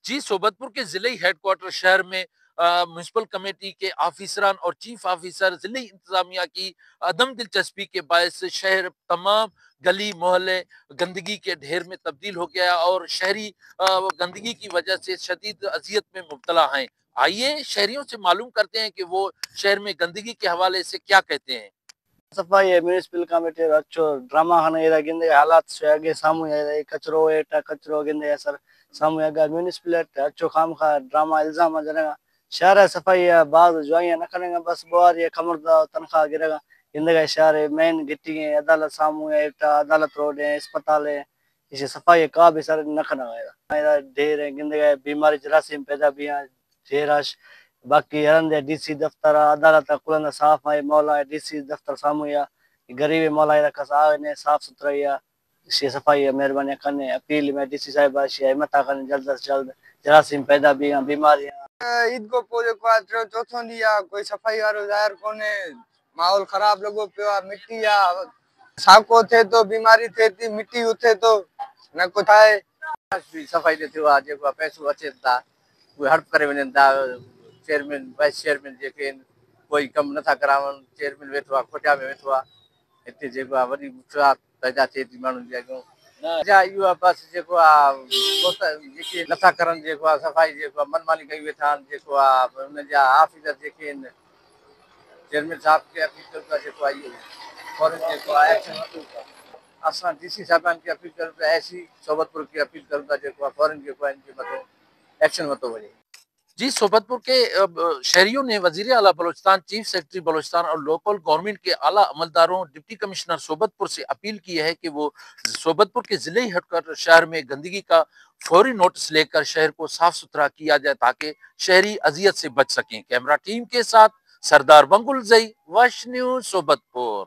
जी, सोहबतपुर के ज़िले हेडक्वार्टर शहर में म्युनिसिपल कमेटी के ऑफिसरान और चीफ ऑफिसर ज़िले इंतज़ामिया की अदम दिलचस्पी के बायस शहर तमाम गली मोहल्ले गंदगी के ढेर में तब्दील हो गया और शहरी गंदगी की वजह से शदीद अजियत में मुब्तला हैं। आइए शहरियों से मालूम करते हैं कि वो शहर में गंदगी के हवाले से क्या कहते हैं। सफ़ाई है म्युनिसिपल कमेटी अच्छो ड्रामा खाने एरा गिंदे हालात से आगे सामू है कचरो एटा कचरो गिंदे सर सामू आगे म्युनिसिपल अच्छो खाम खा ड्रामा इल्ज़ाम जना शहर सफ़ाई है बाद जुआइयां न करेंगे बस बुआरी है कमर दा तनख्वाह गिरेगा गिंदे शहर है मेन गिट्टी है अदालत सामू है एटा अदालत रोड है अस्पताल है इसे सफ़ाई का भी सर न करना है ढेर है गिंदे बीमारी जरासीम पैदा भी है ढेर बाकी हरंदे डीसी दफ्तर अदालत कुलंदा साफ है मौला है डीसी दफ्तर सामू या गरीब मौला है कस ने साफ सुथरा या सफाई है मेहरबानी करने अपील में डीसी साहब हिम्मत करने जल्द से जल्द जरासीम पैदा भी बीमारियां। ईद को पोइ जेको आहे टियों चोथों ॾींहुं आहे, कोई सफ़ाई वारो ज़ाहिर कोन्हे, माहौल ख़राब लॻो पियो आहे, मिट्टी आहे, साको थिए थो, बीमारी थिए थी, मिट्टी उथे थो, न कुझु आहे। सफ़ाई ते थियो आहे, जेको आहे पैसो अचे था उहे हड़प करे वञनि था। चेयरमैन वाइस चेयरमैन जेके आहिनि कोई कमु नथा करावनि, चेयरमैन वेठो आहे खोटिया में वेठो आहे। हिते जेको आहे वॾी मुश्किलात पैदा थिए थी माण्हुनि जे अॻियां। जा इहो आहे बसि जेको आहे जेके नथा करनि जेको आहे सफ़ाई जेको आहे मनमानी कई वेठा आहिनि। जेको आहे हुननि जा ऑफिसर जेके आहिनि चेयरमैन साहिब खे अपील कयूं था जेको आहे इहो फ़ौरन जेको आहे एक्शन वरितो था। असां डी सी साहिबान खे अपील कयूं था, एस सी सोहबतपुर खे अपील कयूं था जेको आहे फ़ौरन जेको आहे हिन जे मथां एक्शन वरितो वञे। जी, सोहबतपुर के शहरियों ने वज़ीर आला बलोचिस्तान, चीफ सेक्रेटरी बलोचिस्तान और लोकल गवर्नमेंट के आला अमलदारों, डिप्टी कमिश्नर सोहबतपुर से अपील की है कि वो सोहबतपुर के ज़िले हेडक्वार्टर शहर में गंदगी का फौरी नोटिस लेकर शहर को साफ सुथरा किया जाए ताकि शहरी अजियत से बच सकें। कैमरा टीम के साथ सरदार बंगुलजई, वश न्यूज़, सोहबतपुर।